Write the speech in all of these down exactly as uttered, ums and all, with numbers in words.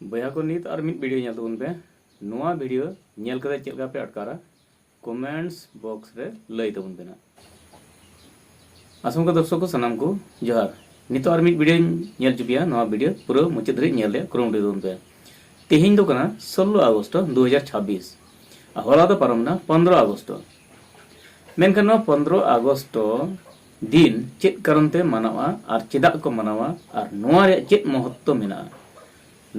ᱵᱚᱭᱦᱟ ᱠᱚ, ᱱᱤᱛ ᱟᱨ ᱢᱤᱫ ᱵᱷᱤᱰᱤᱭᱳ ᱧᱮᱞ ᱛᱟᱵᱚᱱ ᱯᱮ᱾ ᱱᱚᱣᱟ ᱵᱷᱤᱰᱤᱭᱳ ᱧᱮᱞ ᱠᱟᱛᱮ ᱪᱮᱫ ᱞᱮᱠᱟ ᱯᱮ ᱟᱴᱠᱟᱨᱟ, ᱠᱚᱢᱮᱱᱴᱥ ᱵᱚᱠᱥ ᱨᱮ ᱞᱟᱹᱭ ᱛᱟᱵᱚᱱ ᱯᱮ ᱱᱟᱜ᱾ ᱟᱥᱚᱢᱠᱟ ᱫᱚᱨᱥᱚᱠ ᱠᱚ ᱥᱟᱱᱟᱢ ᱠᱚ ᱡᱚᱦᱟᱨ᱾ ᱱᱤᱛᱚᱜ ᱟᱨ ᱢᱤᱫ ᱵᱷᱤᱰᱤᱭᱳᱧ ᱧᱮᱞ ᱦᱚᱪᱚ ᱯᱮᱭᱟ᱾ ᱱᱚᱣᱟ ᱵᱷᱤᱰᱤᱭᱳ ᱯᱩᱨᱟᱹ ᱢᱩᱪᱟᱹᱫ ᱫᱷᱟᱹᱨᱤᱡ ᱧᱮᱞ ᱨᱮᱭᱟᱜ ᱠᱩᱨᱩᱢᱩᱴᱩᱭ ᱛᱟᱵᱚᱱ ᱯᱮ᱾ ᱛᱮᱦᱮᱧ ᱫᱚ ᱠᱟᱱᱟ ᱥᱳᱞᱞᱳ ᱟᱜᱚᱥᱴ ᱫᱩ ᱦᱟᱡᱟᱨ ᱪᱷᱟᱵᱵᱤᱥ, ᱟᱨ ᱦᱚᱞᱟ ᱫᱚ ᱯᱟᱨᱚᱢ ᱮᱱᱟ ᱯᱚᱱᱫᱽᱨᱚ ᱟᱜᱚᱥᱴ᱾ ᱢᱮᱱᱠᱷᱟᱱ ᱱᱚᱣᱟ ᱯᱚᱱᱫᱽᱨᱚ ᱟᱜᱚᱥᱴ ᱫᱤᱱ ᱪᱮᱫ ᱠᱟᱨᱚᱱ ᱛᱮ ᱢᱟᱱᱟᱣᱟ ᱟᱨ ᱪᱮᱫᱟᱜ ᱠᱚ ᱢᱟᱱᱟᱣᱟ ᱟᱨ ᱱᱚᱣᱟ ᱨᱮᱭᱟᱜ ᱪᱮᱫ ᱢᱚᱦᱚᱛᱛᱚ ᱢᱮᱱᱟᱜᱼᱟ,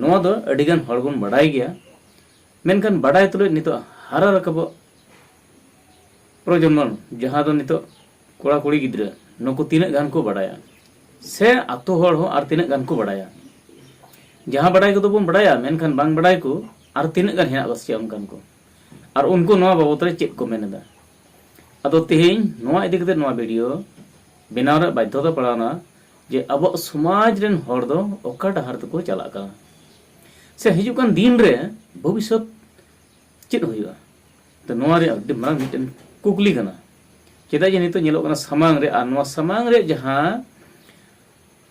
ᱱᱚᱣᱟ ᱫᱚ ᱟᱹᱰᱤᱜᱟᱱ ᱦᱚᱲ ᱵᱚᱱ ᱵᱟᱰᱟᱭ ᱜᱮᱭᱟ᱾ ᱢᱮᱱᱠᱷᱟᱱ ᱵᱟᱰᱟᱭ ᱛᱩᱞᱩᱡ ᱱᱤᱛᱚᱜ ᱦᱟᱨᱟ ᱨᱟᱠᱟᱵᱚᱜ ᱯᱨᱚᱡᱚᱱᱢᱚ, ᱡᱟᱦᱟᱸ ᱫᱚ ᱱᱤᱛᱚᱜ ᱠᱚᱲᱟ ᱠᱩᱲᱤ ᱜᱤᱫᱽᱨᱟᱹ, ᱱᱩᱠᱩ ᱛᱤᱱᱟᱹᱜ ᱜᱟᱱ ᱠᱚ ᱵᱟᱰᱟᱭᱟ, ᱥᱮ ᱟᱛᱳ ᱦᱚᱲ ᱦᱚᱸ ᱟᱨ ᱛᱤᱱᱟᱹᱜ ᱜᱟᱱ ᱠᱚ ᱵᱟᱰᱟᱭᱟ? ᱡᱟᱦᱟᱸ ᱵᱟᱰᱟᱭ ᱠᱚᱫᱚ ᱵᱚᱱ ᱵᱟᱰᱟᱭᱟ, ᱢᱮᱱᱠᱷᱟᱱ ᱵᱟᱝ ᱵᱟᱰᱟᱭ ᱠᱚ ᱟᱨ ᱛᱤᱱᱟᱹᱜ ᱜᱟᱱ ᱦᱮᱱᱟᱜ ᱠᱚᱣᱟ ᱥᱮ ᱪᱮᱫ ᱚᱱᱠᱟᱱ ᱠᱚ? ᱟᱨ ᱩᱱᱠᱩ ᱱᱚᱣᱟ ᱵᱟᱵᱚᱛ ᱨᱮ ᱪᱮᱫ ᱠᱚ ᱢᱮᱱ ᱮᱫᱟ? ᱟᱫᱚ ᱛᱮᱦᱮᱧ ᱱᱚᱣᱟ ᱤᱫᱤ ᱠᱟᱛᱮ ᱱᱚᱣᱟ ᱵᱷᱤᱰᱤᱭᱳ ᱵᱮᱱᱟᱣ ᱨᱮ ᱵᱟᱫᱽᱫᱷᱚᱛᱟ ᱯᱟᱲᱟᱣᱱᱟ ᱡᱮ ᱟᱵᱚᱣᱟᱜ ᱥᱚᱢᱟᱡᱽ ᱨᱮᱱ ᱦᱚᱲ ᱫᱚ ᱚᱠᱟ ᱰᱟᱦᱟᱨ ᱛᱮᱠᱚ ᱪᱟᱞᱟᱜ ᱠᱟᱱᱟ, ᱥᱮ ᱦᱤᱡᱩᱜ ᱠᱟᱱ ᱫᱤᱱ ᱨᱮ ᱵᱷᱚᱵᱤᱥᱥᱚᱛ ᱪᱮᱫ ᱦᱩᱭᱩᱜᱼᱟ? ᱛᱚ, ᱱᱚᱣᱟ ᱨᱮᱭᱟᱜ ᱟᱹᱰᱤ ᱢᱟᱨᱟᱝ ᱢᱤᱫᱴᱮᱱ ᱠᱩᱠᱞᱤ ᱠᱟᱱᱟ᱾ ᱪᱮᱫᱟᱜ ᱡᱮ ᱱᱤᱛᱚᱜ ᱧᱮᱞᱚᱜ ᱠᱟᱱᱟ ᱥᱟᱢᱟᱝ ᱨᱮ, ᱟᱨ ᱱᱚᱣᱟ ᱥᱟᱢᱟᱝ ᱨᱮ ᱡᱟᱦᱟᱸ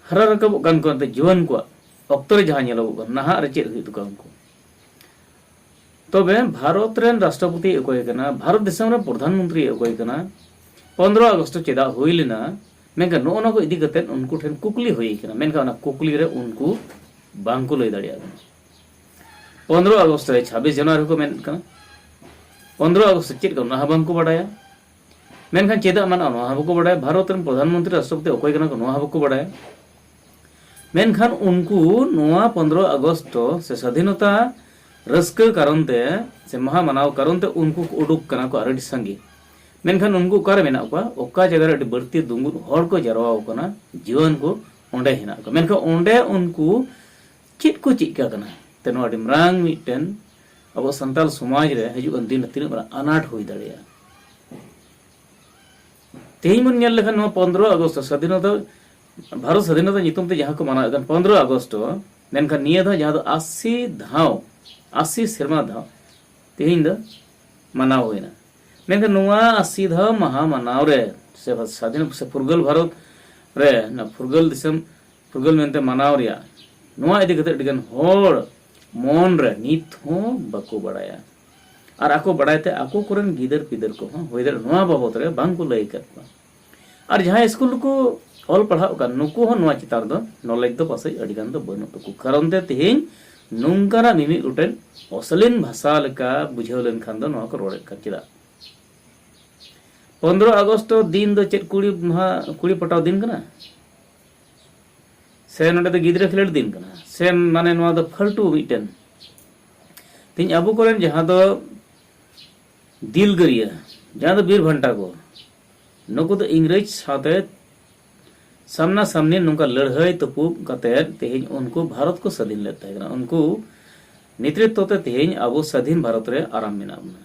ᱦᱟᱨᱟ ᱨᱟᱠᱟᱵᱚᱜ ᱠᱟᱱ ᱠᱚ, ᱮᱱᱛᱮ ᱡᱩᱣᱟᱹᱱ ᱠᱚᱣᱟᱜ ᱚᱠᱛᱚ ᱨᱮ ᱡᱟᱦᱟᱸ ᱧᱮᱞᱚᱜᱚᱜ ᱠᱟᱱᱟ, ᱱᱟᱦᱟᱜ ᱨᱮ ᱪᱮᱫ ᱦᱩᱭᱩᱜ ᱛᱟᱠᱚᱣᱟ ᱩᱱᱠᱩ? ᱛᱚᱵᱮ ᱵᱷᱟᱨᱚᱛ ᱨᱮᱱ ᱨᱟᱥᱴᱨᱚᱯᱚᱛᱤ ᱚᱠᱚᱭ ᱠᱟᱱᱟ, ᱵᱷᱟᱨᱚᱛ ᱫᱤᱥᱚᱢ ᱨᱮ ᱯᱨᱚᱫᱷᱟᱱ ᱢᱚᱱᱛᱨᱤ ᱚᱠᱚᱭ ᱠᱟᱱᱟ, ᱯᱚᱱᱫᱽᱨᱚ ᱟᱜᱚᱥᱴ ᱪᱮᱫᱟᱜ ᱦᱩᱭ ᱞᱮᱱᱟ, ᱢᱮᱱᱠᱷᱟᱱ ᱱᱚᱜᱼᱚ ᱱᱚᱣᱟ ᱠᱚ ᱤᱫᱤ ᱠᱟᱛᱮ ᱩᱱᱠᱩ ᱴᱷᱮᱱ ᱠᱩᱠᱞᱤ ᱦᱩᱭ ᱠᱟᱱᱟ, ᱢᱮᱱᱠᱷᱟᱱ ᱚᱱᱟ ᱠᱩᱠᱞᱤ ᱨᱮ ᱩᱱᱠᱩ ᱵᱟᱝ ᱠᱚ ᱞᱟᱹᱭ ᱫᱟᱲᱮᱭᱟᱜ ᱠᱟᱱᱟ᱾ ᱯᱚᱱᱫᱽᱨᱚ ᱟᱜᱚᱥᱴ ᱨᱮ ᱪᱷᱟᱵᱵᱤᱥ ᱡᱟᱱᱩᱣᱟᱨᱤ ᱠᱚ ᱢᱮᱱᱮᱫ ᱠᱟᱱᱟ, ᱯᱚᱱᱫᱽᱨᱚ ᱟᱜᱚᱥᱴ ᱪᱮᱫ ᱠᱟᱱᱟ ᱚᱱᱟ ᱦᱚᱸ ᱵᱟᱝ ᱠᱚ ᱵᱟᱰᱟᱭᱟ᱾ ᱢᱮᱱᱠᱷᱟᱱ ᱪᱮᱫᱟᱜ ᱢᱟᱱᱟᱣ, ᱱᱚᱣᱟ ᱦᱚᱸ ᱵᱟᱠᱚ ᱵᱟᱰᱟᱭᱟ᱾ ᱵᱷᱟᱨᱚᱛ ᱨᱮᱱ ᱯᱨᱚᱫᱷᱟᱱ ᱢᱚᱱᱛᱨᱤ, ᱨᱟᱥᱴᱨᱚᱯᱚᱛᱤ ᱚᱠᱚᱭ ᱠᱟᱱᱟ ᱠᱚ, ᱱᱚᱣᱟ ᱦᱚᱸ ᱵᱟᱠᱚ ᱵᱟᱰᱟᱭᱟ᱾ ᱢᱮᱱᱠᱷᱟᱱ ᱩᱱᱠᱩ ᱱᱚᱣᱟ ᱯᱚᱱᱫᱽᱨᱚ ᱟᱜᱚᱥᱴ ᱥᱮ ᱥᱟᱫᱷᱤᱱᱚᱛᱟ ᱨᱟᱹᱥᱠᱟᱹ ᱠᱟᱨᱚᱱ ᱛᱮ ᱥᱮ ᱢᱟᱦᱟ ᱢᱟᱱᱟᱣ ᱠᱟᱨᱚᱱ ᱛᱮ ᱩᱱᱠᱩ ᱠᱚ ᱩᱰᱩᱠ ᱠᱟᱱᱟ ᱠᱚ ᱟᱨ ᱟᱹᱰᱤ ᱥᱟᱸᱜᱮ᱾ ᱢᱮᱱᱠᱷᱟᱱ ᱩᱱᱠᱩ ᱚᱠᱟᱨᱮ ᱢᱮᱱᱟᱜ ᱠᱚᱣᱟ? ᱚᱠᱟ ᱡᱟᱭᱜᱟ ᱨᱮ ᱟᱹᱰᱤ ᱵᱟᱹᱲᱛᱤ ᱫᱩᱸᱜᱩᱫ ᱦᱚᱲ ᱠᱚ ᱡᱟᱨᱣᱟ ᱟᱠᱟᱱᱟ, ᱡᱩᱣᱟᱹᱱ ᱠᱚ, ᱚᱸᱰᱮ ᱦᱮᱱᱟᱜ ᱠᱚᱣᱟ᱾ ᱢᱮᱱᱠᱷᱟᱱ ᱚᱸᱰᱮ ᱩᱱᱠᱩ ᱪᱮᱫ ᱠᱚ ᱪᱤᱠᱟ ᱠᱟᱱᱟ? ᱛᱮ ᱱᱚᱣᱟ ᱟᱹᱰᱤ ᱢᱟᱨᱟᱝ ᱢᱤᱫᱴᱮᱱ ᱟᱵᱚ ᱥᱟᱱᱛᱟᱲ ᱥᱚᱢᱟᱡᱽ ᱨᱮ ᱦᱤᱡᱩᱜ ᱠᱟᱱ ᱫᱤᱱ ᱨᱮ ᱛᱤᱱᱟᱹᱜ ᱢᱟᱨᱟᱝ ᱟᱱᱟᱴ ᱦᱩᱭ ᱫᱟᱲᱮᱭᱟᱜᱼᱟ᱾ ᱛᱮᱦᱮᱧ ᱵᱚᱱ ᱧᱮᱞ ᱞᱮᱠᱷᱟᱱ ᱱᱚᱣᱟ ᱯᱚᱱᱫᱽᱨᱚ ᱟᱜᱚᱥᱴ ᱥᱟᱫᱷᱤᱱᱚᱛᱟ, ᱵᱷᱟᱨᱚᱛ ᱥᱟᱫᱷᱤᱱᱚᱛᱟ ᱧᱩᱛᱩᱢ ᱛᱮ ᱡᱟᱦᱟᱸ ᱠᱚ ᱢᱟᱱᱟᱣᱮᱫ ᱠᱟᱱ ᱯᱚᱱᱫᱽᱨᱚ ᱟᱜᱚᱥᱴ, ᱢᱮᱱᱠᱷᱟᱱ ᱱᱤᱭᱟᱹ ᱫᱷᱟᱣ ᱡᱟᱦᱟᱸ ᱫᱚ ᱟᱥᱤ ᱫᱷᱟᱣ, ᱟᱥᱤ ᱥᱮᱨᱢᱟ ᱫᱷᱟᱣ ᱛᱮᱦᱮᱧ ᱫᱚ ᱢᱟᱱᱟᱣ ᱦᱩᱭᱱᱟ᱾ ᱢᱮᱱᱠᱷᱟᱱ ᱱᱚᱣᱟ ᱟᱥᱤ ᱫᱷᱟᱣ ᱢᱟᱦᱟ ᱢᱟᱱᱟᱣ ᱨᱮ ᱥᱮ ᱥᱟᱫᱷᱤᱱ ᱥᱮ ᱯᱷᱩᱨᱜᱟᱹᱞ ᱵᱷᱟᱨᱚᱛ ᱨᱮ ᱱᱚᱣᱟ ᱯᱷᱩᱨᱜᱟᱹᱞ ᱫᱤᱥᱚᱢ ᱯᱷᱩᱨᱜᱟᱹᱞ ᱢᱮᱱᱛᱮ ᱢᱟᱱᱟᱣ ᱨᱮᱭᱟᱜ, ᱱᱚᱣᱟ ᱤᱫᱤ ᱠᱟᱛᱮ ᱟᱹᱰᱤᱜᱟᱱ ᱦᱚᱲ ᱢᱚᱱ ᱨᱮ ᱱᱤᱛ ᱦᱚᱸ ᱵᱟᱠᱚ ᱵᱟᱲᱟᱭᱟ᱾ ᱟᱨ ᱟᱠᱚ ᱵᱟᱲᱟᱭ ᱛᱮ ᱟᱠᱚ ᱠᱚᱨᱮᱱ ᱜᱤᱫᱟᱹᱨ ᱯᱤᱫᱟᱹᱨ ᱠᱚᱦᱚᱸ ᱦᱩᱭ ᱫᱟᱲᱮᱭᱟᱜᱼᱟ ᱱᱚᱣᱟ ᱵᱟᱵᱚᱛ ᱨᱮ ᱵᱟᱝ ᱠᱚ ᱞᱟᱹᱭ ᱟᱠᱟᱫ ᱠᱚᱣᱟ᱾ ᱟᱨ ᱡᱟᱦᱟᱸᱭ ᱥᱠᱩᱞ ᱨᱮᱠᱚ ᱚᱞ ᱯᱟᱲᱦᱟᱜ ᱠᱟᱱ, ᱱᱩᱠᱩ ᱦᱚᱸ ᱱᱚᱣᱟ ᱪᱮᱛᱟᱱ ᱨᱮᱫᱚ ᱱᱚᱞᱮᱡᱽ ᱫᱚ ᱯᱟᱥᱮᱡ ᱟᱹᱰᱤ ᱜᱟᱱ ᱫᱚ ᱵᱟᱹᱱᱩᱜ ᱛᱟᱠᱚ᱾ ᱠᱟᱨᱚᱱ ᱛᱮ ᱛᱮᱦᱮᱧ ᱱᱚᱝᱠᱟᱱᱟᱜ ᱢᱤᱢᱤᱫ ᱜᱚᱴᱮᱱ ᱚᱥᱟᱞᱤᱱ ᱵᱷᱟᱥᱟ ᱞᱮᱠᱟ ᱵᱩᱡᱷᱟᱹᱣ ᱞᱮᱱᱠᱷᱟᱱ ᱫᱚ ᱱᱚᱣᱟ ᱠᱚ ᱨᱚᱲᱮᱫ ᱠᱟᱱ᱾ ᱪᱮᱫᱟᱜ? ᱯᱚᱱᱫᱽᱨᱚ ᱟᱜᱚᱥᱴ ᱫᱤᱱ ᱫᱚ ᱪᱮᱫ ᱠᱩᱲᱤ ᱢᱟᱦᱟ, ᱠᱩᱲᱤ ᱯᱟᱴᱟᱣ ᱫᱤᱱ ᱠᱟᱱᱟ? ᱥᱮ ᱱᱚᱰᱮ ᱫᱚ ᱜᱤᱫᱽᱨᱟᱹ ᱠᱷᱮᱞᱳᱰ ᱫᱤᱱ ᱠᱟᱱᱟ? ᱥᱮ ᱢᱟᱱᱮ ᱱᱚᱣᱟ ᱫᱚ ᱯᱷᱟᱹᱞᱴᱩ ᱢᱤᱫᱴᱮᱱ? ᱛᱮᱦᱮᱧ ᱟᱵᱚ ᱠᱚᱨᱮᱱ ᱡᱟᱦᱟᱸ ᱫᱚ ᱫᱤᱞᱜᱟᱹᱨᱤᱭᱟᱹ, ᱡᱟᱦᱟᱸ ᱫᱚ ᱵᱤᱨ ᱵᱷᱟᱱᱴᱟ ᱠᱚ, ᱱᱩᱠᱩ ᱫᱚ ᱤᱝᱨᱮᱡᱽ ᱥᱟᱶᱛᱮ ᱥᱟᱢᱱᱟ ᱥᱟᱢᱱᱤ ᱱᱚᱝᱠᱟ ᱞᱟᱹᱲᱦᱟᱹᱭ ᱛᱩᱯᱩᱫ ᱠᱟᱛᱮᱫ ᱛᱮᱦᱮᱧ ᱩᱱᱠᱩ ᱵᱷᱟᱨᱚᱛ ᱠᱚ ᱥᱟᱹᱫᱷᱤᱱ ᱞᱮᱫ ᱛᱟᱦᱮᱸ ᱠᱟᱱᱟ᱾ ᱩᱱᱠᱩ ᱱᱮᱛᱨᱤᱛᱵᱚ ᱛᱮ ᱛᱮᱦᱮᱧ ᱟᱵᱚ ᱥᱟᱹᱫᱷᱤᱱ ᱵᱷᱟᱨᱚᱛ ᱨᱮ ᱟᱨᱟᱢ ᱢᱮᱱᱟᱜ ᱵᱚᱱᱟ᱾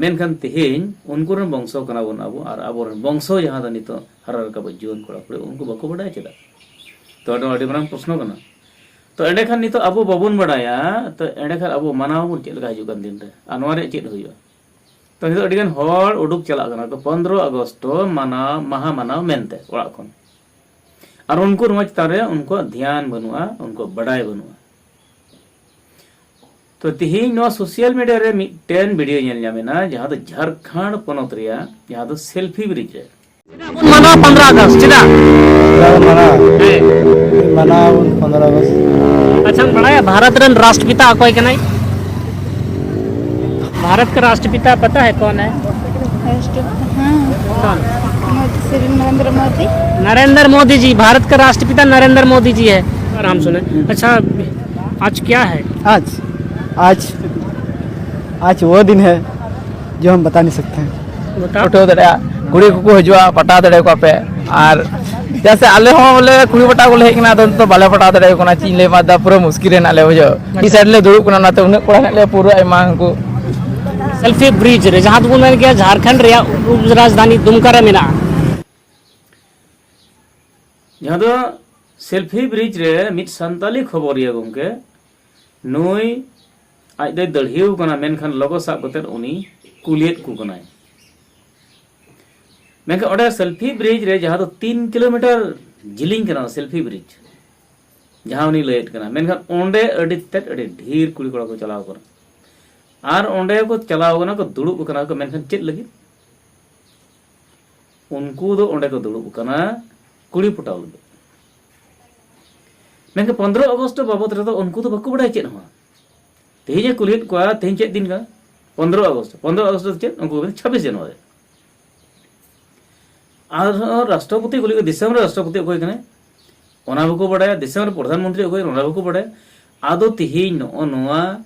ᱢᱮᱱᱠᱷᱟᱱ ᱛᱮᱦᱮᱧ ᱩᱱᱠᱩ ᱨᱮᱱ ᱵᱚᱝᱥᱚ ᱠᱟᱱᱟ ᱵᱚᱱ ᱟᱵᱚ, ᱟᱨ ᱟᱵᱚᱨᱮᱱ ᱵᱚᱝᱥᱚ ᱡᱟᱦᱟᱸ ᱫᱚ ᱱᱤᱛᱚᱜ ᱦᱟᱨᱟ ᱨᱟᱠᱟᱵᱚᱜ ᱡᱩᱣᱟᱹᱱ ᱠᱚᱲᱟ ᱠᱩᱲᱤ, ᱩᱱᱠᱩ ᱵᱟᱠᱚ ᱵᱟᱰᱟᱭᱟ ᱪᱮᱫᱟᱜ? ᱛᱚ ᱱᱚᱣᱟ ᱟᱹᱰᱤ ᱢᱟᱨᱟᱝ ᱯᱨᱚᱥᱱᱚ ᱠᱟᱱᱟ᱾ ᱛᱚ ᱮᱸᱰᱮᱠᱷᱟᱱ ᱱᱤᱛᱚᱜ ᱟᱵᱚ ᱵᱟᱵᱚᱱ ᱵᱟᱰᱟᱭᱟ, ᱛᱚ ᱮᱸᱰᱮᱠᱷᱟᱱ ᱟᱵᱚ ᱢᱟᱱᱟᱣ ᱟᱵᱚᱱ ᱪᱮᱫ ᱞᱮᱠᱟ ᱦᱤᱡᱩᱜ ᱠᱟᱱ ᱫᱤᱱ ᱨᱮ? ᱟᱨ ᱱᱚᱣᱟ ᱨᱮᱭᱟᱜ ᱪᱮᱫ ᱦᱩᱭᱩᱜᱼᱟ? ᱛᱚ ᱱᱤᱛᱚᱜ ᱟᱹᱰᱤ ᱜᱟᱱ ᱦᱚᱲ ᱩᱰᱩᱠ ᱪᱟᱞᱟᱜ ᱠᱟᱱᱟ ᱠᱚ ᱯᱚᱱᱫᱽᱨᱚ ᱟᱜᱚᱥᱴ ᱢᱟᱱᱟᱣ, ᱢᱟᱦᱟ ᱢᱟᱱᱟᱣ ᱢᱮᱱᱛᱮ ᱚᱲᱟᱜ ᱠᱷᱚᱱ᱾ ᱟᱨ ᱩᱱᱠᱩ ᱱᱚᱣᱟ ᱪᱮᱛᱟᱱ ᱨᱮ ᱩᱱᱠᱩᱣᱟᱜ ᱫᱷᱮᱭᱟᱱ ᱵᱟᱹᱱᱩᱜᱼᱟ, ᱩᱱᱠᱩᱣᱟᱜ ᱵᱟᱰᱟᱭ ᱵᱟᱹᱱᱩᱜᱼᱟ᱾ ᱛᱚ ᱛᱤᱦᱤᱧ ᱱᱚᱣᱟ ᱥᱳᱥᱟᱞ ᱢᱤᱰᱤᱭᱟ ᱨᱮ ᱢᱤᱫᱴᱮᱱ ᱵᱷᱤᱰᱤᱭᱳ ᱧᱮᱞ ᱧᱟᱢᱮᱱᱟ, ᱡᱟᱦᱟᱸ ᱫᱚ ᱡᱷᱟᱲᱠᱷᱚᱸᱰ ᱯᱚᱱᱚᱛ ᱨᱮᱭᱟᱜ, ᱡᱟᱦᱟᱸ ᱫᱚ ᱥᱮᱞᱯᱷᱤ ᱵᱨᱤᱡᱽ ᱨᱮ᱾ ᱪᱮᱫᱟᱜ ᱵᱚᱱ ᱢᱟᱱᱟᱣᱟ ᱯᱚᱱᱫᱽᱨᱚ ᱟᱜᱚᱥᱴ? ᱪᱮᱫᱟᱜ? ᱪᱮᱫᱟᱜ ᱵᱚᱱ ᱢᱟᱱᱟᱣᱟ? ᱦᱮᱸ᱾ ᱢᱟᱱᱟᱣ ᱟᱵᱚᱱ ᱯᱚᱱᱫᱽᱨᱚ ᱟᱜᱚᱥᱴ᱾ ᱟᱪᱪᱷᱟᱢ ᱵᱟᱲᱟᱭᱟ ᱵᱷᱟᱨᱚᱛ ᱨᱮᱱ ᱨᱟᱥᱴᱨᱚᱯᱤᱛᱟ ᱚᱠᱚᱭ ᱠᱟᱱᱟᱭ? भारत का राष्ट्रपिता पता है कौन है? राष्ट्रपिता, हाँ। कौन? मोदी, श्री नरेंद्र मोदी। नरेंद्र मोदी जी, भारत का राष्ट्रपिता नरेंद्र मोदी जी है। आराम सुने। अच्छा, आज क्या है? आज आज आज वो दिन है जो हम बता नहीं सकते हैं। बताओ। ᱩᱴᱷᱟᱹᱣ ᱫᱟᱲᱮᱭᱟᱜᱼᱟ, ᱠᱩᱲᱤ ᱠᱚᱠᱚ ᱦᱤᱡᱩᱜᱼᱟ, ᱯᱟᱴᱟᱣ ᱫᱟᱲᱮᱭᱟᱠᱚᱣᱟ ᱯᱮ᱾ ᱟᱨ ᱪᱮᱫᱟᱜ ᱥᱮ ᱟᱞᱮ ᱦᱚᱸ ᱵᱚᱞᱮ ᱠᱩᱲᱤ ᱯᱟᱴᱟᱣ ᱠᱚᱞᱮ ᱦᱮᱡ ᱠᱟᱱᱟ, ᱟᱫᱚ ᱱᱤᱛᱚᱜ ᱵᱟᱞᱮ ᱯᱟᱴᱟᱣ ᱫᱟᱲᱮᱭᱟᱠᱚ ᱠᱟᱱᱟ, ᱪᱮᱫ ᱤᱧ ᱞᱟᱹᱭ ᱟᱢᱟ, ᱫᱟ ᱯᱩᱨᱟᱹ ᱢᱩᱥᱠᱤᱞ ᱨᱮ ᱦᱮᱱᱟᱜ ᱞᱮᱭᱟ, ᱵᱩᱡᱷᱟᱹᱣ᱾ ᱟᱪᱪᱷᱟ᱾ ᱰᱤᱥᱟᱭᱤᱰ ᱞᱮ ᱫᱩᱲᱩᱵ ᱠᱟᱱᱟ, ᱚᱱᱟᱛᱮ ᱩᱱᱟᱹᱜ ᱠᱚᱲᱟ ᱦᱮᱱᱟᱜ ᱞᱮᱭᱟ ᱯᱩᱨᱟᱹ ᱟᱭᱢᱟ ᱩᱱᱠᱩ᱾ ᱥᱮᱞᱯᱷᱤ ᱵᱨᱤᱡᱽ ᱨᱮ, ᱡᱟᱦᱟᱸ ᱫᱚᱵᱚᱱ ᱢᱮᱱ ᱜᱮᱭᱟ ᱡᱷᱟᱲᱠᱷᱚᱸᱰ ᱨᱮᱭᱟᱜ ᱩᱯ ᱨᱟᱡᱽᱫᱷᱟᱱᱤ ᱫᱩᱢᱠᱟ ᱨᱮ ᱢᱮᱱᱟᱜᱼᱟ᱾ ᱡᱟᱦᱟᱸ ᱫᱚ ᱥᱮᱞᱯᱷᱤ ᱵᱨᱤᱡᱽ ᱨᱮ ᱢᱤᱫ ᱥᱟᱱᱛᱟᱞᱤ ᱠᱷᱚᱵᱚᱨᱤᱭᱟᱹ ᱜᱚᱢᱠᱮ, ᱱᱩᱭ ᱟᱡ ᱫᱚᱭ ᱫᱟᱹᱲᱦᱤᱭᱟᱹᱣ ᱠᱟᱱᱟ, ᱢᱮᱱᱠᱷᱟᱱ ᱞᱚᱜᱚ ᱥᱟᱵ ᱠᱟᱛᱮᱫ ᱩᱱᱤ ᱠᱩᱞᱤᱭᱮᱫ ᱠᱚ ᱠᱟᱱᱟᱭ᱾ ᱢᱮᱱᱠᱷᱟᱱ ᱚᱸᱰᱮ ᱥᱮᱞᱯᱷᱤ ᱵᱨᱤᱡᱽ ᱨᱮ, ᱡᱟᱦᱟᱸ ᱫᱚ ᱛᱤᱱ ᱠᱤᱞᱳᱢᱤᱴᱟᱨ ᱡᱤᱞᱤᱧ ᱠᱟᱱᱟ ᱥᱮᱞᱯᱷᱤ ᱵᱨᱤᱡᱽ, ᱡᱟᱦᱟᱸ ᱩᱱᱤ ᱞᱟᱹᱭᱮᱫ ᱠᱟᱱᱟ, ᱢᱮᱱᱠᱷᱟᱱ ᱚᱸᱰᱮ ᱟᱹᱰᱤ ᱛᱮᱫ ᱟᱹᱰᱤ ᱰᱷᱮᱨ ᱠᱩᱲᱤ ᱠᱚᱲᱟ ᱠᱚ ᱪᱟᱞᱟᱣ ᱠᱟᱱᱟ᱾ ᱟᱨ ᱚᱸᱰᱮ ᱠᱚ ᱪᱟᱞᱟᱣ ᱠᱟᱱᱟ ᱠᱚ, ᱫᱩᱲᱩᱵ ᱟᱠᱟᱱᱟ ᱠᱚ, ᱢᱮᱱᱠᱷᱟᱱ ᱪᱮᱫ ᱞᱟᱹᱜᱤᱫ? ᱩᱱᱠᱩ ᱫᱚ ᱚᱸᱰᱮ ᱠᱚ ᱫᱩᱲᱩᱵ ᱟᱠᱟᱱᱟ ᱠᱩᱲᱤ ᱯᱚᱴᱟᱣ ᱞᱟᱹᱜᱤᱫ᱾ ᱢᱮᱱᱠᱷᱟᱱ ᱯᱚᱱᱨᱚ ᱟᱜᱚᱥᱴ ᱵᱟᱵᱚᱫ ᱨᱮᱫᱚ ᱩᱱᱠᱩ ᱫᱚ ᱵᱟᱠᱚ ᱵᱟᱲᱟᱭᱟ ᱪᱮᱫ ᱦᱚᱸ᱾ ᱛᱮᱦᱮᱧ ᱮ ᱠᱩᱞᱤᱭᱮᱫ ᱠᱚᱣᱟ, ᱛᱮᱦᱮᱧ ᱪᱮᱫ ᱫᱤᱱ ᱠᱟᱱᱟ? ᱯᱚᱱᱨᱚ ᱟᱜᱚᱥᱴ᱾ ᱯᱚᱱᱨᱚ ᱟᱜᱚᱥᱴ ᱫᱚ ᱪᱮᱫ? ᱩᱱᱠᱩ ᱠᱚ ᱢᱮᱱᱟ ᱪᱷᱟᱵᱵᱤᱥ ᱡᱟᱱᱩᱣᱟᱨᱤ᱾ ᱟᱨᱦᱚᱸ ᱨᱟᱥᱴᱨᱚᱯᱚᱛᱤ ᱠᱩᱞᱤ ᱠᱚ, ᱫᱤᱥᱚᱢ ᱨᱮ ᱨᱟᱥᱴᱨᱚᱯᱚᱛᱤ ᱚᱠᱚᱭ ᱠᱟᱱᱟᱭ? ᱚᱱᱟ ᱵᱟᱠᱚ ᱵᱟᱲᱟᱭᱟ᱾ ᱫᱤᱥᱚᱢ ᱨᱮ ᱯᱨᱚᱫᱷᱟᱱ ᱢᱚᱱᱛᱨᱤ ᱚᱠᱚᱭ ᱠᱟᱱᱟᱭ? ᱚᱱᱟ ᱵᱟᱠᱚ ᱵᱟᱲᱟᱭᱟ᱾ ᱟᱫᱚ ᱛᱮᱦᱮᱧ ᱱᱚᱜᱼᱚ ᱱᱚᱣᱟ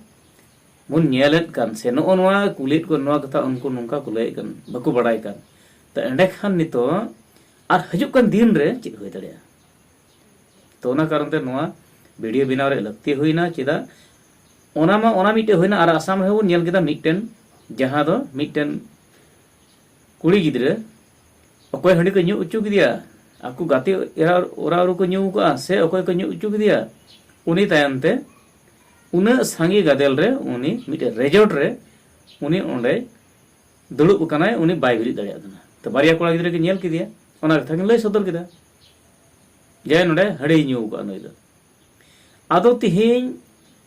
ᱵᱚᱱ ᱧᱮᱞᱮᱫ ᱠᱟᱱ ᱥᱮ ᱱᱚᱜᱼᱚ ᱱᱚᱣᱟ ᱠᱩᱞᱤᱭᱮᱫ ᱠᱚ, ᱱᱚᱣᱟ ᱠᱟᱛᱷᱟ ᱩᱱᱠᱩ ᱱᱚᱝᱠᱟ ᱠᱚ ᱞᱟᱹᱭᱮᱫ ᱠᱟᱱ, ᱵᱟᱠᱚ ᱵᱟᱲᱟᱭ ᱠᱟᱱ᱾ ᱛᱚ ᱮᱸᱰᱮᱠᱷᱟᱱ ᱱᱤᱛᱚᱜ ᱟᱨ ᱦᱤᱡᱩᱜ ᱠᱟᱱ ᱫᱤᱱ ᱨᱮ ᱪᱮᱫ ᱦᱩᱭ ᱫᱟᱲᱮᱭᱟᱜᱼᱟ? ᱛᱚ ᱚᱱᱟ ᱠᱟᱨᱚᱱ ᱛᱮ ᱱᱚᱣᱟ ᱵᱷᱤᱰᱤᱭᱳ ᱵᱮᱱᱟᱣ ᱨᱮ ᱞᱟᱹᱠᱛᱤ ᱦᱩᱭᱱᱟ᱾ ᱪᱮᱫᱟᱜ? ᱚᱱᱟ ᱢᱟ, ᱚᱱᱟ ᱢᱤᱫᱴᱮᱡ ᱦᱩᱭᱱᱟ, ᱟᱨ ᱟᱥᱟᱢ ᱨᱮᱦᱚᱸ ᱵᱚᱱ ᱧᱮᱞ ᱠᱮᱫᱟ ᱢᱤᱫᱴᱮᱱ, ᱡᱟᱦᱟᱸ ᱫᱚ ᱢᱤᱫᱴᱮᱱ ᱠᱩᱲᱤ ᱜᱤᱫᱽᱨᱟᱹ ᱚᱠᱚᱭ ᱦᱟᱺᱰᱤ ᱠᱚ ᱧᱩ ᱦᱚᱪᱚ ᱠᱮᱫᱮᱭᱟ, ᱟᱠᱚ ᱜᱟᱛᱮ ᱮᱨᱟ ᱚᱨᱟ ᱨᱮᱠᱚ ᱧᱩ ᱟᱠᱟᱫᱼᱟ ᱥᱮ ᱚᱠᱚᱭ ᱠᱚ ᱧᱩ ᱦᱚᱪᱚ ᱠᱮᱫᱮᱭᱟ, ᱩᱱᱤ ᱛᱟᱭᱚᱢ ᱛᱮ ᱩᱱᱟᱹᱜ ᱥᱟᱸᱜᱮ ᱜᱟᱫᱮᱞ ᱨᱮ ᱩᱱᱤ ᱢᱤᱫᱴᱮᱱ ᱨᱮᱡᱚᱨᱴ ᱨᱮ ᱩᱱᱤ ᱚᱸᱰᱮ ᱫᱩᱲᱩᱵ ᱟᱠᱟᱱᱟᱭ, ᱩᱱᱤ ᱵᱟᱭ ᱵᱮᱨᱮᱫ ᱫᱟᱲᱮᱭᱟᱜ ᱠᱟᱱᱟ᱾ ᱛᱚ ᱵᱟᱨᱭᱟ ᱠᱚᱲᱟ ᱜᱤᱫᱽᱨᱟᱹ ᱠᱤᱱ ᱧᱮᱞ ᱠᱮᱫᱮᱭᱟ, ᱚᱱᱟ ᱠᱟᱛᱷᱟ ᱠᱤᱱ ᱞᱟᱹᱭ ᱥᱚᱫᱚᱨ ᱠᱮᱫᱟ ᱡᱮ ᱱᱚᱰᱮ ᱦᱟᱺᱰᱤᱭ ᱧᱩ ᱟᱠᱟᱫᱼᱟ ᱱᱩᱭ ᱫᱚ᱾ ᱟᱫᱚ ᱛᱤᱦᱤᱧ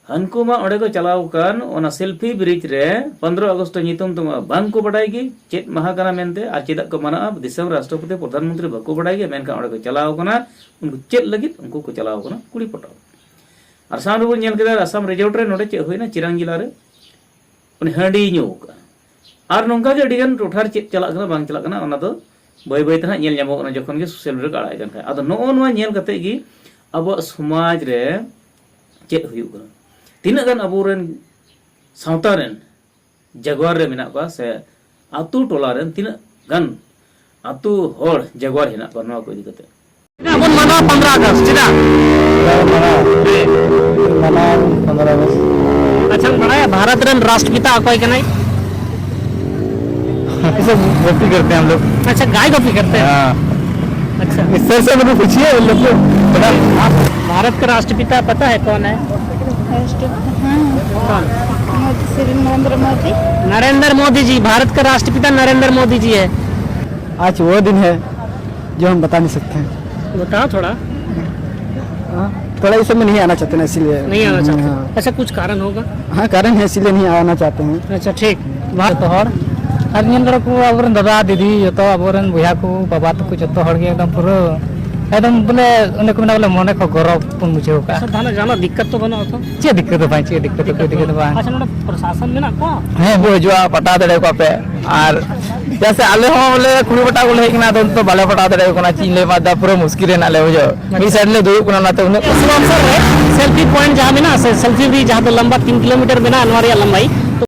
ᱦᱟᱹᱱᱠᱩ ᱢᱟ ᱚᱸᱰᱮ ᱠᱚ ᱪᱟᱞᱟᱣ ᱟᱠᱟᱱ, ᱚᱱᱟ ᱥᱮᱞᱯᱷᱤ ᱵᱨᱤᱡᱽ ᱨᱮ ᱯᱚᱱᱨᱚ ᱟᱜᱚᱥᱴ ᱧᱩᱛᱩᱢ ᱛᱮᱢᱟ ᱵᱟᱝ ᱠᱚ ᱵᱟᱰᱟᱭ ᱜᱮ ᱪᱮᱫ ᱢᱟᱦᱟ ᱠᱟᱱᱟ ᱢᱮᱱᱛᱮ ᱟᱨ ᱪᱮᱫᱟᱜ ᱠᱚ ᱢᱟᱱᱟᱜᱼᱟ, ᱫᱤᱥᱚᱢ ᱨᱟᱥᱴᱨᱚᱯᱚᱛᱤ ᱯᱨᱚᱫᱷᱟᱱ ᱢᱚᱱᱛᱨᱤ ᱵᱟᱠᱚ ᱵᱟᱰᱟᱭ ᱜᱮ, ᱢᱮᱱᱠᱷᱟᱱ ᱚᱸᱰᱮ ᱠᱚ ᱪᱟᱞᱟᱣ ᱟᱠᱟᱱᱟ᱾ ᱩᱱᱠᱩ ᱪᱮᱫ ᱞᱟᱹᱜᱤᱫ? ᱩᱱᱠᱩ ᱠᱚ ᱪᱟᱞᱟᱣ ᱟᱠᱟᱱᱟ ᱠᱩᱲᱤ ᱯᱚᱴᱟᱣ᱾ ᱟᱨ ᱥᱟᱢ ᱨᱮᱵᱚᱱ ᱧᱮᱞ ᱠᱮᱫᱟ, ᱟᱥᱟᱢ ᱨᱮᱡᱚᱨᱴ ᱨᱮ ᱱᱚᱰᱮ ᱪᱮᱫ ᱦᱩᱭᱱᱟ, ᱪᱤᱨᱟᱝ ᱡᱮᱞᱟ ᱨᱮ ᱩᱱᱤ ᱦᱟᱺᱰᱤᱭ ᱧᱩ ᱟᱠᱟᱫᱼᱟ᱾ ᱟᱨ ᱱᱚᱝᱠᱟ ᱜᱮ ᱟᱹᱰᱤᱜᱟᱱ ᱴᱚᱴᱷᱟ ᱨᱮ ᱪᱮᱫ ᱪᱟᱞᱟᱜ ᱠᱟᱱᱟ ᱵᱟᱝ ᱪᱟᱞᱟᱜ ᱠᱟᱱᱟ, ᱚᱱᱟ ᱫᱚ ᱵᱟᱹᱭ ᱵᱟᱹᱭ ᱛᱮ ᱦᱟᱸᱜ ᱧᱮᱞ ᱧᱟᱢᱚᱜ ᱠᱟᱱᱟ ᱡᱚᱠᱷᱚᱱ ᱜᱮ ᱥᱳᱥᱟᱞ ᱢᱤᱰᱤᱭᱟ ᱨᱮᱠᱚ ᱟᱲᱟᱜ ᱮᱫ ᱠᱟᱱ ᱠᱷᱟᱡ᱾ ᱟᱫᱚ ᱱᱚᱜᱼᱚ ᱱᱚᱣᱟ ᱧᱮᱞ ᱠᱟᱛᱮ ᱜᱮ ᱟᱵᱚᱣᱟᱜ ᱥᱚᱢᱟᱡᱽ ᱨᱮ ᱪᱮᱫ ᱦᱩᱭᱩᱜ ᱠᱟᱱᱟ, ᱛᱤᱱᱟᱹᱜ ᱜᱟᱱ ᱟᱵᱚᱨᱮᱱ ᱥᱟᱶᱛᱟ ᱨᱮᱱ ᱡᱟᱜᱽᱣᱟᱨ ᱨᱮ ᱢᱮᱱᱟᱜ ᱠᱚᱣᱟ ᱥᱮ ᱟᱛᱳ ᱴᱚᱞᱟ ᱨᱮᱱ ᱛᱤᱱᱟᱹᱜ ᱜᱟᱱ ᱟᱛᱳ ᱦᱚᱲ ᱡᱟᱜᱽᱣᱟᱨ ᱦᱮᱱᱟᱜ ᱠᱚᱣᱟ ᱱᱚᱣᱟ ᱠᱚ ᱤᱫᱤ ᱠᱟᱛᱮ᱾ ᱪᱮᱫᱟᱜ ᱵᱚᱱ ᱢᱟᱱᱟᱣᱟ ᱯᱚᱱᱨᱚ ᱟᱜᱚᱥᱴ? ᱪᱮᱫᱟᱜ? ᱪᱮᱫᱟᱜ ᱵᱚᱱ ᱢᱟᱱᱟᱣᱟ? ᱦᱮᱸ᱾ ᱢᱟᱱᱟᱣᱟ ᱯᱚᱱᱨᱚ ᱟᱜᱚᱥᱴ᱾ ᱟᱪᱪᱷᱟ, ᱵᱟᱲᱟᱭᱟ ᱵᱷᱟᱨᱚᱛ ᱨᱮᱱ ᱨᱟᱥᱴᱨᱚᱯᱤᱛᱟ ᱚᱠᱚᱭ ᱠᱟᱱᱟᱭ? ये सब कॉपी करते हैं हम लोग। अच्छा, गाय कॉपी करते हैं? हाँ। अच्छा। इस सर से मुझे पूछिए, उन लोग को पता। भारत का राष्ट्रपिता पता है कौन है? राष्ट्रपिता, हाँ। कौन? मोदी, श्री नरेंद्र मोदी। नरेंद्र मोदी जी, भारत का राष्ट्रपिता नरेंद्र मोदी जी है। आज वो दिन है जो हम बता नहीं सकते हैं। बताओ थोड़ा। हाँ? थोड़ा इस समय नहीं आना चाहते ना, इसीलिए। नहीं आना चाहते। हाँ। अच्छा, कुछ कारण होगा? हाँ, कारण है, इसीलिए नहीं आना चाहते हैं। अच्छा, ठीक। ᱡᱚᱛᱚ ᱦᱚᱲ ᱟᱨ ᱧᱮᱞ ᱫᱟᱲᱮ ᱠᱚ ᱟᱵᱚᱨᱮᱱ ᱫᱟᱫᱟ ᱫᱤᱫᱤ ᱡᱚᱛᱚ ᱟᱵᱚᱨᱮᱱ ᱵᱚᱭᱦᱟ ᱠᱚ ᱵᱟᱵᱟ ᱛᱟᱠᱚ ᱡᱚᱛᱚ ᱦᱚᱲ ᱜᱮ ᱮᱠᱫᱚᱢ ᱯᱩᱨᱟᱹ ᱮᱠᱫᱚᱢ ᱵᱚᱞᱮ ᱚᱱᱮ ᱠᱚ ᱢᱮᱱᱟ ᱵᱚᱞᱮ ᱢᱚᱱᱮ ᱠᱚ ᱜᱚᱨᱚᱵ ᱵᱚᱱ ᱵᱩᱡᱷᱟᱹᱣ ᱠᱟᱜᱼᱟ᱾ ᱟᱪᱪᱷᱟ, ᱛᱟᱦᱚᱞᱮ ᱡᱟᱦᱟᱱᱟᱜ ᱫᱤᱠᱠᱟᱛ ᱛᱚ ᱵᱟᱹᱱᱩᱜᱼᱟ ᱛᱚ? ᱪᱮᱫ ᱫᱤᱠᱠᱟᱛ ᱫᱚ ᱵᱟᱝ, ᱪᱮᱫ ᱫᱤᱠᱠᱟᱛ ᱫᱚ, ᱠᱳᱭ ᱫᱤᱠᱠᱟᱛ ᱫᱚ ᱵᱟᱝ᱾ ᱟᱪᱪᱷᱟ, ᱱᱚᱰᱮ ᱯᱨᱚᱥᱟᱥᱚᱱ ᱢᱮᱱᱟᱜ ᱠᱚᱣᱟ? ᱦᱮᱸ, ᱠᱚ ᱦᱤᱡᱩᱜᱼᱟ, ᱯᱟᱴᱟ ᱫᱟᱲᱮ ᱠᱚᱣᱟ ᱯᱮ᱾ ᱟᱨ ᱪᱮᱫᱟᱜ ᱥᱮ ᱟᱞᱮ ᱦᱚᱸ ᱵᱚᱞᱮ ᱠᱩᱲᱤ ᱯᱟᱴᱟ ᱠᱚᱞᱮ ᱦᱮᱡ ᱠᱟᱱᱟ, ᱟᱫᱚ ᱱᱤᱛᱚᱜ ᱵᱟᱞᱮ ᱯᱟᱴᱟ ᱫᱟᱲᱮ ᱠᱟᱱᱟ, ᱪᱮᱫ ᱤᱧ ᱞᱟᱹᱭ ᱟᱢᱟ, ᱫᱟ ᱯᱩᱨᱟᱹ ᱢᱩᱥᱠᱤᱞ ᱨᱮ ᱦᱮᱱᱟᱜ ᱞᱮᱭᱟ, ᱵᱩᱡᱷᱟᱹᱣ᱾ ᱢᱤᱫ ᱥᱟᱭᱤᱰ ᱞᱮ ᱫᱩᱲᱩᱵ ᱠᱟᱱᱟ, ᱚᱱᱟᱛᱮ ᱩᱱᱟᱹᱜ ᱥᱩᱨ ᱚᱵᱥᱚᱨ ᱨᱮ ᱥᱮᱞᱯᱷᱤ ᱯᱚᱭᱮᱱᱴ ᱡᱟᱦᱟᱸ ᱢᱮᱱᱟᱜᱼᱟ, ᱥᱮ ᱥᱮᱞᱯᱷᱤ ᱵᱨᱤᱡᱽ ᱡᱟᱦᱟᱸ ᱫᱚ ᱞᱟᱢᱵᱟ ᱛᱤᱱ ᱠᱤᱞᱳᱢᱤᱴᱟᱨ ᱢᱮᱱᱟᱜᱼᱟ, ᱱᱚᱣᱟ ᱨᱮᱭᱟᱜ ᱞᱟᱢᱵᱟᱭ,